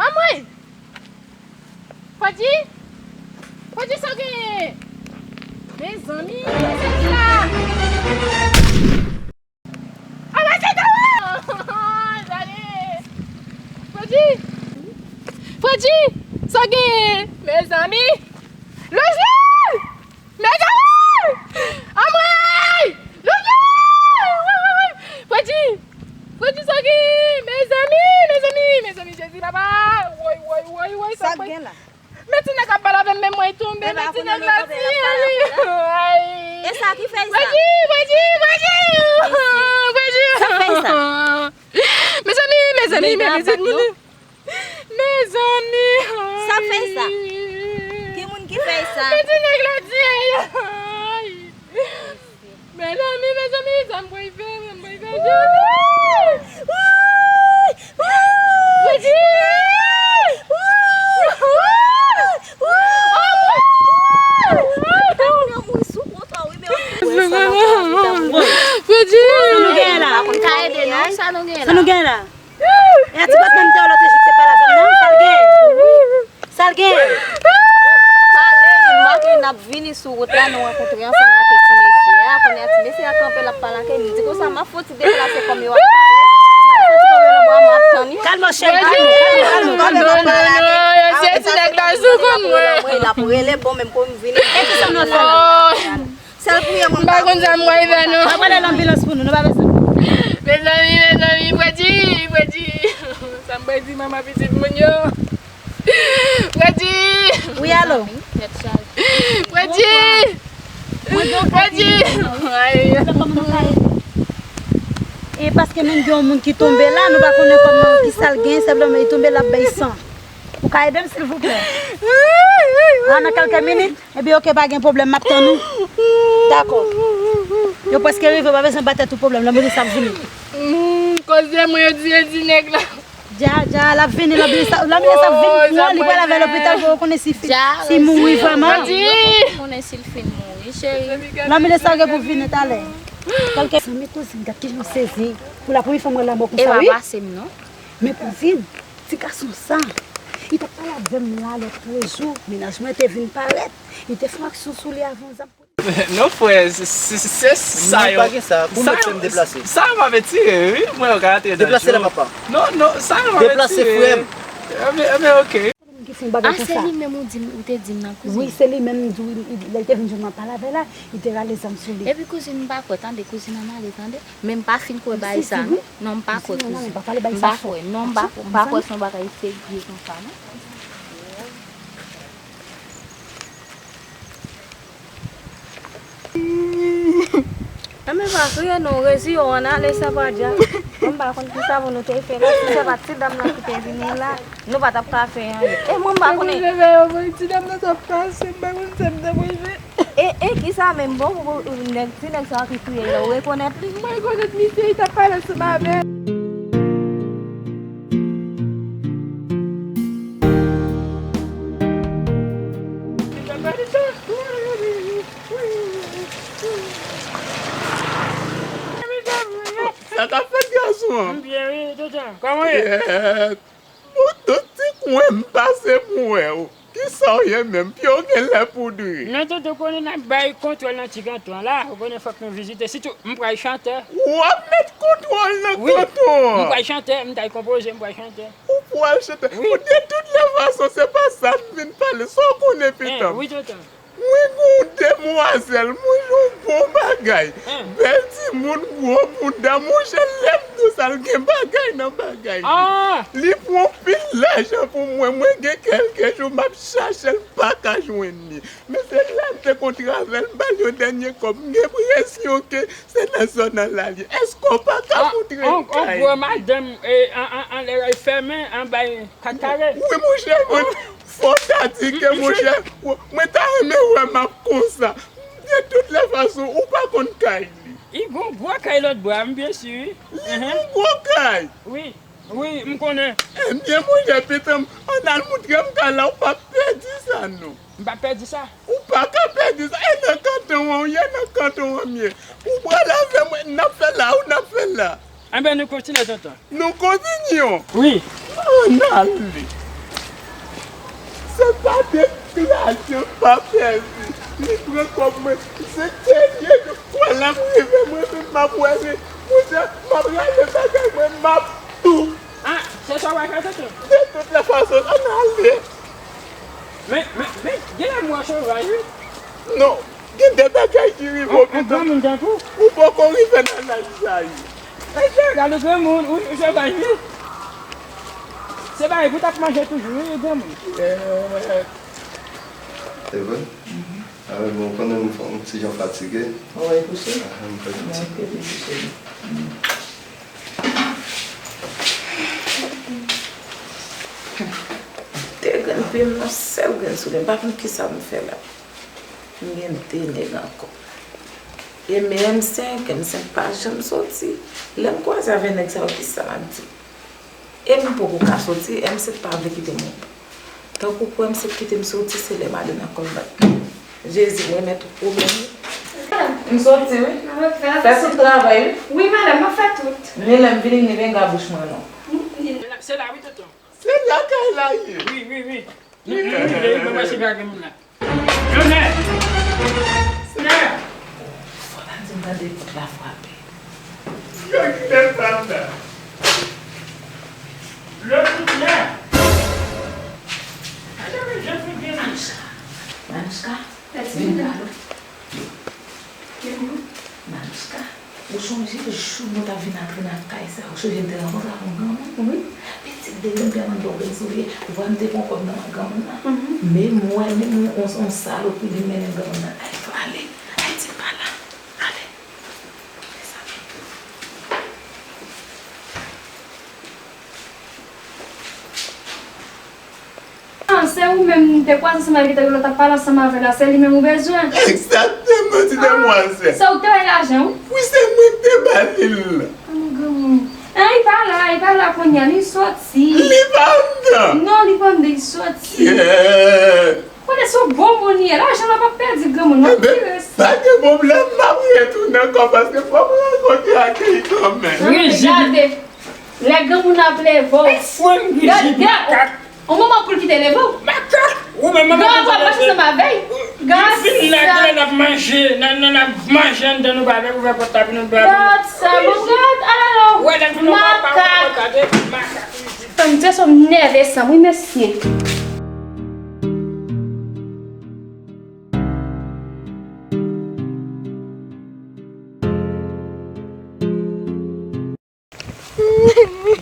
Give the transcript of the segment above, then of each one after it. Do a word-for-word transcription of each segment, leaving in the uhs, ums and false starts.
Anmwey! Freddy! Freddy, sa w genyen? Mezanmi, mezanmi la! Anmwey, se dèyè! Dale! Freddy! Freddy! Sa w genyen? Mezanmi! Lojlèn! Mezanmi! Anmwey! Lojlèn! Woy, woy, woy! Freddy! Freddy, sa w genyen? Mezanmi, mezanmi, mezanmi, Jezi, papa! Woy, woy, woy, woy, sa k gen la? Men ti nèg la ap pale avè m, men mwen tonbe, men ti nèg la tiye li. Ay. E sa ki fè sa? Freddy, Freddy, Freddy! Freddy! Sa fè sa? Mezanmi, mezanmi, men pitit moun. Mezanmi! Sa fè sa? Ki moun ki fè sa? Men ti nèg la tiye li. Mezanmi, mezanmi, sa m pral fè, sa m pral fè. Freddy! Freddy! Sa nou gen la? Ka ede nou, sa nou gen la? Sa nou gen la? E a ti patnè m te wè lòt jou te pale avè m nan, sa l gen? Sa l gen? Pale, m make n ap vini sou wout la, nou rankontre ansanm ak ti mesye a. Kounye a ti mesye a kanpe, l ap pale ak li. M di konsa, m ap fon ti deplase kòm yo ap pale. M ap fon ti kanpe nan bwa, m ap tann yo. Kalme w, cheri, kalme w, kalme w, kalme w. Non, non, non, non, se ti nèg la sou kont mwen. L ap rele, bon, menm kou m vini. E kisa nou fè la? Sèl priyè mwen m pa konn sa m pral fè non. Mwen prale lanbilans pou nou, nou pa bezwen. Mezanmi, mezanmi, Freddy, Freddy. Sa m pral di manman pitit moun yo. Freddy. Wi, alo. Freddy. Freddy. Ay. E paske menm gen yon moun ki tonbe la, nou pa konnen kòman, kisa l gen, senpleman li tonbe, l ap bay san. Ou ka ede m, silvouplè? A, nan kèlke minit? Ebyen, oke, pa gen pwoblèm, m ap tann ou. Dakò. Yo prèske rive, pa bezwen ba tèt ou pwoblèm, lanbilans ap vini. Hmm, koze mwen, yo di, yo di nèg la. Dja, dja, l ap vini, lanbilans ap, lanbilans ap vin pran li, pral avè lopital pou yo konnen si fi, si mouri vrèman. Yo poko konnen si l fin mouri, cheri. Lanbilans ap gen pou vini talè. Kèlke zanmi kouzin, gad kijan m sezi. Pou la premye fwa m wè lanmò konsa, wi. E pa pase m, non. Men kouzin, ti gason sa, li t ap pale avè m la lòt jou, mennaj mwen te vin parèt, li te fè yon aksyon sou li avè yon zam. Non, frè, se, se, se sa yo. Non, pa gen sa. Pou mèt fè m deplase. Sa yo pa vle tire, wi. Mwen, yo ka antre nan. Deplase la, papa. Non, non, sa yo pa vle tire. Deplase, frè m. Ebyen, ebyen, oke. Moun ki fè yon bagay konsa. A, se li menm ou di m, ou te di m nan kouzin. Wi, se li menm, m di w, lè l te vin jwenn mwen ap pale avè l la, li te rale zam sou li. Epi kouzin, m pa kwè, tande, kouzin an ale, tande. Men m pa fin kwè bagay sa, non. Non, m pa kwè, kouzin. M pa kwè, non, m pa, m pa kwè se yon bagay serye konsa, non. Enben, pa kriye non, rezi yo ann ale, sa pa dja. Mwen m pa konn kisa pou nou te fè la, si se pa ti dam nan ki te vini la, nou pa t ap ka fè anyen. E mwen m pa konnen. Mwen, ti dam nan t ap pase, m pa konn sa m t ap fè. E, e, kisa menm, bon, bon, nèg, ti nèg sa ki kriye la, ou rekonèt li? M rekonèt misye, li t ap pale ansanm avè l. Sa k ap fèt, gason an? M byen, wi, tonton. Kòman w ye? Kèt. Bon, tout ti kwen m pase pou wè w. Kisa w ye menm? Pye w genlè poudre. Men tonton, konnen n ap bay kontwòl nan ti kanton an la. Ou konnen fòk nou vizite. Sitou, m pral chante. W ap met kontwòl nan kanton an? Wi. M pral chante, m t al konpoze, m pral chante. Ou pral chante? Wi. Bon, de tout lè fason, se pa sa m vin pale. Sa w konnen, pitit? Wi, tonton. Mwen gen yon demwazèl, mwen jwenn yon bon bagay. Bèl timoun, gwo bounda, monchè, lè m di w sa, l gen bagay nan bagay li. Li pran anpil lajan pou mwen, mwen gen kèlke jou m ap chache l, m pa ka jwenn li. Men se la m te kontre avè l, m ba l yon dènye kòb, m gen enpresyon ke se nan zòn nan l al ye. Èske w pa ka montre m kay li? On gwo madanm, e, an, an, an, fèmen anba kat kare. Wi, monchè, mwen. Fò w ta di ke, monchè, mwen ta renmen wè m ap konsa. De tout lè fason, ou pa konn kay li. Li gon gwo kay lòt bò a, m byen si, wi. Li gon gwo kay. Wi, wi, m konnen. Ebyen, monchè, pitit, ann al montre m kay la, ou p ap pèdi sa, non. M p ap pèdi sa. Ou pa ka pèdi sa. E nan kanton an w ye, nan kanton an m ye. Ou pral avè mwen, n ap fè la, ou n ap fè la. Enben, nou kontinye, tonton. Nou kontinye? Wi. Ann ale. Se pa dekouraje, pa pèdi. Li pran kòb mwen. Se serye, nou kwè l ap rive, mwen menm m ap wè li. Kounye a, m ap rale bagay mwen, m ap tou. Ah, se sa w a fè, tonton? De tout lè fason, ann ale. Men, men, men, genlè m wè sovaj, wi. Non, gen de bagay ki rive w, tonton. Ou poko rive nan laj sa yo. Mesye, gade granmoun, ou, ou sovaj, wi. Se bagay pou t ap manje toujou, wi, granmoun. Yeah. Se vre? Mhm. Ah, bon, ou konnen m fè yon ti jan fatige. Ou repouse? Ah, m fè yon ti. Mwen te repouse. De grenn pye m nan sèl grenn soulye. M pa konn kisa m fè la. M gen de nèg ankò. E men M senk, M senk pa janm soti. Lè m kwaze avè nèg sa yo, kisa m ap di? E m poko ka soti, M senk pa vle kite m. Tankou pou M senk kite m soti, se lè madanm nan konn bat. Jezi, m renmen tout pwoblèm yo. M soti, wi. Fè tout travay, wi. Wi, madanm, m ap fè tout. Ni lè m vini, ni venga bouch mwen, non. Se la, wi, tonton. Se lakay la ye. Wi, wi, wi. Nou, nou rive, wi, mwen se pa gen moun la. Joseph! Joseph! Fò ta di m tande pòt la frape. Yo kite fanm nan. Lè tout lè. Gade men jan figi l. Manouchka. Manouchka. Vin la. Manouchka, ou sonje jou nou t ap vin antre nan kay sa, ou sonje n te rankontre ak yon granmoun? Wi. Pitit de grenn pye mann bò grenn soulye, ou wè m te pran kòb nan men granmoun nan. Mhm. Men m wè menm yon, yon, yon salopri vin mennen granmoun nan. Ay, ale, ay, di m pa la, ale. Mezanmi. Ah, se ou menm m te kwaze ansanm avè ki te gen lè w t ap pale ansanm avè l la, se li menm ou bezwen? Egzakteman, ti demwazèl. Se ou k te bay lajan, wi. Wi, se mwen k te ba li l. Ah, men granmoun. Ah, li pa la, li pa la kounye a, li soti. Li pa anndan. Non, li pa anndan, li soti. Kyèt. Konnen se yon bon moun li ye, lajan l ap pèdi granmoun, w ap tire sa. Pa gen pwoblèm, m ap retounen ankò paske fò m rankontre ak li kanmenm. Brigitte. Gade. Lè granmoun ap leve w. Gade, gade, on moman pou l kite leve w. Makak! Ou menm, manman, granmoun ap mache ansanm avè l. Gad sa. N ap manje, n ap manje anndan, nou pa vle ouvè pòt la pou nou bwè. Gad sa, bon, gad, ala non. Makak. Tann, se sou nève san m, wi, mesye.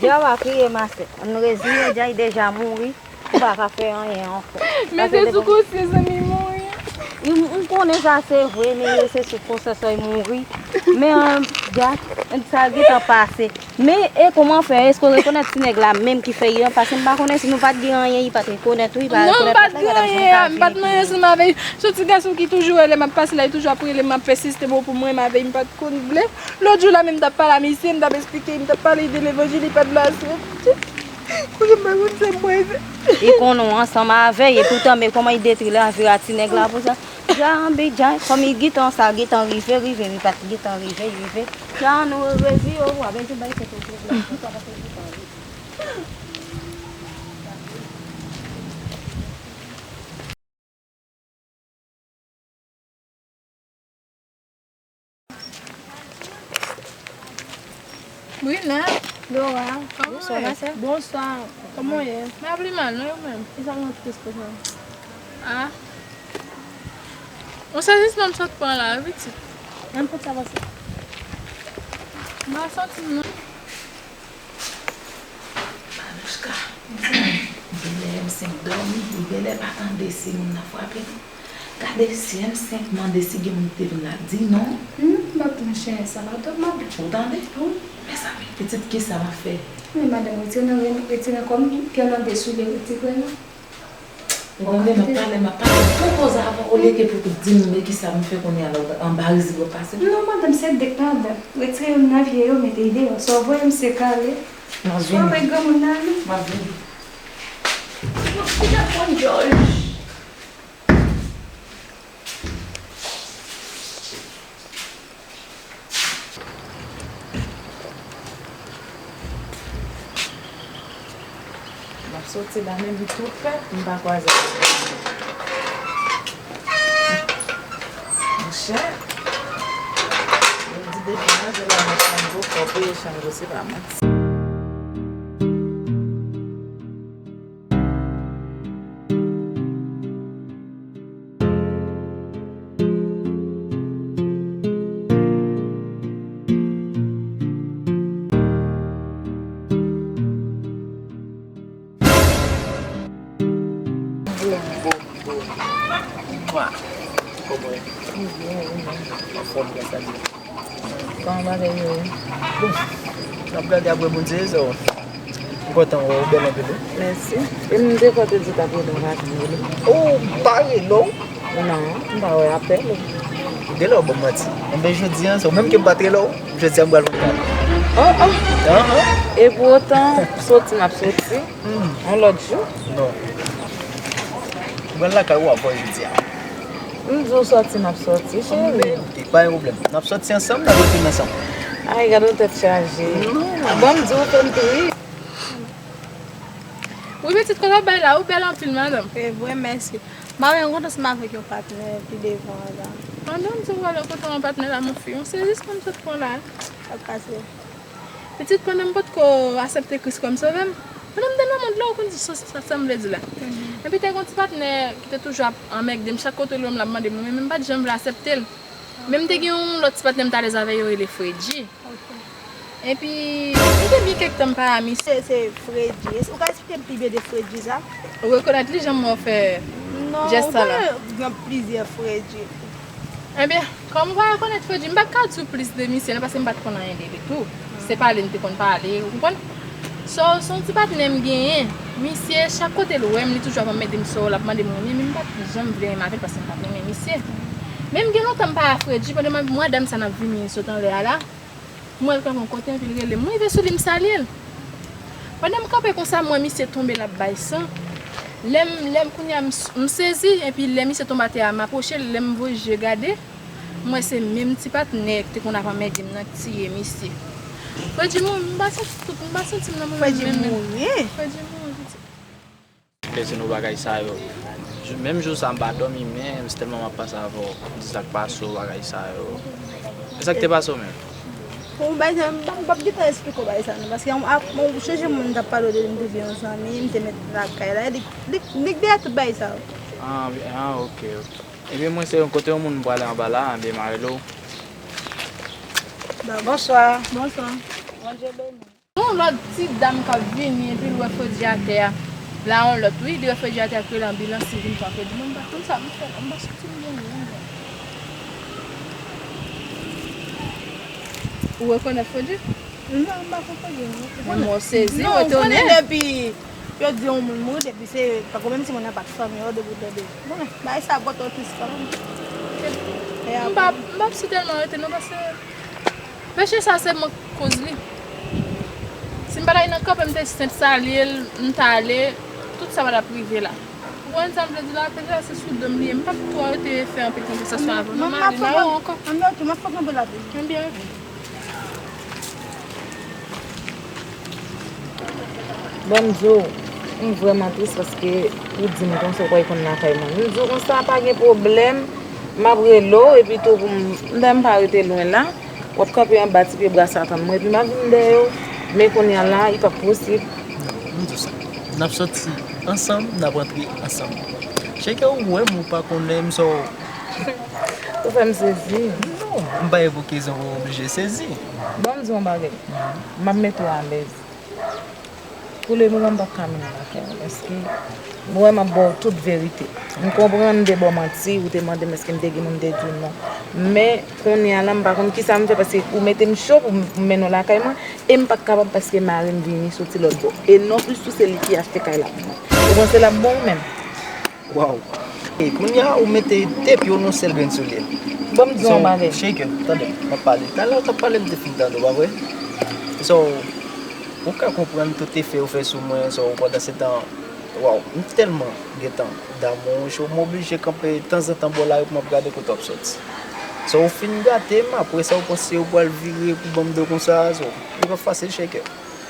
Djay pa kriye, masè. Ann reziyen, Djay deja mouri. Ou pa ka fè anyen ankò. Men se sou konsyans li mouri. M, m konnen sa se vre, men se sou konsyans li mouri. Men, an, Djay, sa gentan pase. Men, e kòman fè, èske w rekonèt ti nèg la menm ki fè li an? Paske m pa konnen si nou pa t gen anyen, li pa t rekonèt ou, li pa rekonèt lòt la, gade m jan l ka viv. Non, m pa t gen anyen, se m avè l. Se yon ti gason ki toujou wè lè m ap pase la, li toujou ap rele m, ap pèsiste, bon, pou mwen, m avè l, m pa t konn vle. Lòt jou la menm, m t ap pale a misye, m t ap esplike, m t ap pale de levanjil, li pa t vle asepte. Kounye a m pa konn sa m pral fè. Li konnen w ansanm avè l, epoutan, men kòman li detwi lavi a ti nèg la pou sa? Djay anbi Djay, kòm li gentan sa, gentan rive, rive, li pa t gentan rive, rive. Djay, nou reziye w, w ap di bay tèt ou pwoblèm, sa pa fè gentan rive. Brina. Laura. Kòman w ye? Bonswa, ma sè. Bonswa. Kòman w ye? M pa pi mal, non, ou menm? Kisa w gen tris konsa? Ah. Yon sezisman m sot pran la, wi, pitit. Ann pot sa pase. M pa santi m, non. Manouchka, genlè M senk dòmi, li genlè pa tande si moun nan frape non. Gade si M senk mande si gen moun ki te vin la, di non. Hmm, m ap pran chen sa la, tout m ap. Ou tande? Wi. Mezanmi, pitit, kisa m ap fè? Men madanm, retire nan, retire nan kò m, pye nan de soulye, retire non. Ou konn lè m ap pale, m ap pale pou koze avan, olye ke pou di m, men kisa m fè kounye a la, anba rizik ou pase. Non, madanm, se dèk madanm. Retire youn nan pye yo, mete l deyò. Sa w voye m se kale. M ap vini. Sa w voye granmoun nan ale. M ap vini. Yon ti dèk konn Jòj. M ap soti la menm tou prèt, m pa kwaze avèk moun. Monchè, yo di depi maje la nan chango, fò peye chango, se pa manti. Mwa. Kòman w ye? Mwen byen, wi, men. Anfòm, gras a Dye. Kòman bagay yo ye? Bon, n ap gade apre Bondye, so, m kontan wè w, ou bèl anpil, wi. Mèsi. E m te kwè w te di w t ap rele m, ou pa janm rele m. Oh, m pa rele w? Non, m pa wè apèl ou. Ou genlè w ban m manti. Enben, jodi a, so, menm ke m pa t rele w, jodi a m pral ban w kado. Oh, oh. Ahan. E pou otan, soti m ap soti. Hmm. Yon lòt jou? Non. Mwen lakay ou avè w jodi a. M di w sòti, m ap sòti, cheri. Ok, pa gen pwoblèm. N ap sòti ansanm, n ap retounen ansanm. Ay, gade yon tèt chaje. Non. Bon, m di w, fè m tou ri. Wi, pitit, kote w bay la? Ou bèl anpil, madanm. E vre, mèsi. M ap gen kont ansanm avèk yon patnè pi devan la. Pandan m di w pral kontre yon patnè la, mon fi, yon sezi sa m sot pran la. Sa k pase? Pitit, pandan m potko aksepte Kris kòm sovè m, pandan m te nan mond lan, ou konn sa, sa, sa m vle di la. Mhm. Epi te gen yon ti patnè ki te toujou ap anmègde m, chak kote l wè m, l ap mande m, men m pa t janm vle aksepte l. Men m te gen yon lòt ti patnè m t alèz avè yo, rele Fredji. Ok. Epi, m te byen kèk tan m pa a misye. Se, se Fredji. Ou ka eksplike m pi byen de Fredji sa? Ou rekonèt li, jan m wè w fè jès sa la? Non, ou konnen gen plizyè Fredji. Ebyen, kòm ou pa rekonèt Fredji, m pa t ka di w plis de misye non, paske m pa t konn anyen de li tou. Se pale n te konn pale, ou konprann? So, se yon ti patnè m genyen. Misye, chak kote l wè m, li toujou ap anmède m, so, l ap mande m renmen, men m pa t janm vle renmen avè l paske m pa t renmen misye. Men m gen lontan m pa a Fredji, pandan m ap, m wè dam sa n ap vini sot anlè a la. M wè l kanpe yon kote, epi l rele m. M rive sou li, m salye l. Pandan m kanpe konsa, m wè misye tonbe, l ap bay san. Lè m, lè m, kounye a, m, m sezi, epi lè misye tonbe atè a, m apwoche l, lè m voye je gade, m wè se menm ti patnè ki te konn ap anmède m nan k tiye misye. Fredji mouri, m pa santi tout, m pa santi m nan moman menm. Fredji mouri? Fredji mouri, pitit. Pèdi nou bagay sa yo. Jou, menm jou sa, m pa dòmi, men se tèlman m ap panse avè w, m di sa k pase w, bagay sa yo. E sa k te pase w menm? Bon, bagay sa, m pa, m p ap gentan eksplike w bagay sa non, paske m ap, bon, chonje moun m t ap pale w de li, m te gen yon zanmi, m te met lakay la, e li, li, li k dèyè tout bagay sa yo. Ah, ah, ok, ok. Ebyen, mwen se yon kote yon moun m prale anba la, ebyen, m a rele w. Bonswa. Bonswa. Bondye beni w. Yon lòt ti dam k ap vini, epi l wè Fredji atè a. La yon lòt, wi, li wè Fredji atè a, k rele anbilans, li vin pran Fredji. Mwen, m pa konn sa m fè la, m pa santi m byen menm. Ou rekonèt Fredji? Non, m pa konn Fredji, non. Mwen, mwen sezi, non, ou konnen etone. Depi yo di yon moun mouri, depi se, tankou menm si moun nan pa t fanmi yo, depi w tande. Bon, bagay sa ap pote w tris kanmenm. E m pa, m p ap si tèlman rete, non, paske peche sa se mwen k koz li. Si m pa t al nan kanpe, m te senp salye l, m t ale, tout sa pa t ap rive la. Ou konprann sa m vle di la? Peche sa se sou do m li ye. M p ap twò rete fè anpil konvèsasyon avè w non, m ale nan ou ankò. Ann, ok, m ap fè kanpe la tou. Ebyen, ok. Bon, m di w, m vrèman tris paske ou di m konsa, ou kwè konn lakay mwen. M di w konsa, pa gen pwoblèm, m ap rele w, epi tou pou m, m pa rete lwen la, w ap kanpe anba ti pye bwa sa tann mwen, epi m ap vin dèyè w, men kounye a la, li p ap posib. M di w sa, n ap sòti ansanm, n ap rantre ansanm. Cheke ou wè m, ou pa konnen m sa w. Ou fè m sezi. Non, m pa gen pou ki rezon pou m oblije sezi. Bon, m di w yon bagay. M ap mete w alèz. Pou lemoman, m p ap ka mennen w lakay mwen, paske m wè m ap ba w tout verite. M konprann m te ba w manti, ou te mande m èske m te gen moun, m te di w non. Men, kounye a la, m pa konn kisa m fè, paske ou mete m cho pou m, pou m mennen w lakay mwen, e m pa t kapab paske mari m vini soti lòt bò. E nonplis tou, se li ki achte kay la pou mwen. Ou panse l ap bon ou menm? Waw. E kounye a, ou mete de pye w nan yon sèl grenn soulye. Bon, m di w yon bagay. Shaker, tande, m ap pale. Talè w t ap pale, m te fin tande w, pa vre? So, ou ka konprann tout efè ou fè sou mwen, so, pandan se tan, waw, m tèlman gentan damou w, m oblije kanpe tanzantan bò lari pou m ap gade kote w ap sòti. So, ou fin gate m, apre sa, ou panse ou pral vire pou ban m do konsa, so, li pa fasil, Shaker.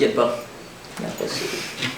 enkyèt pa. Dakò, cheri.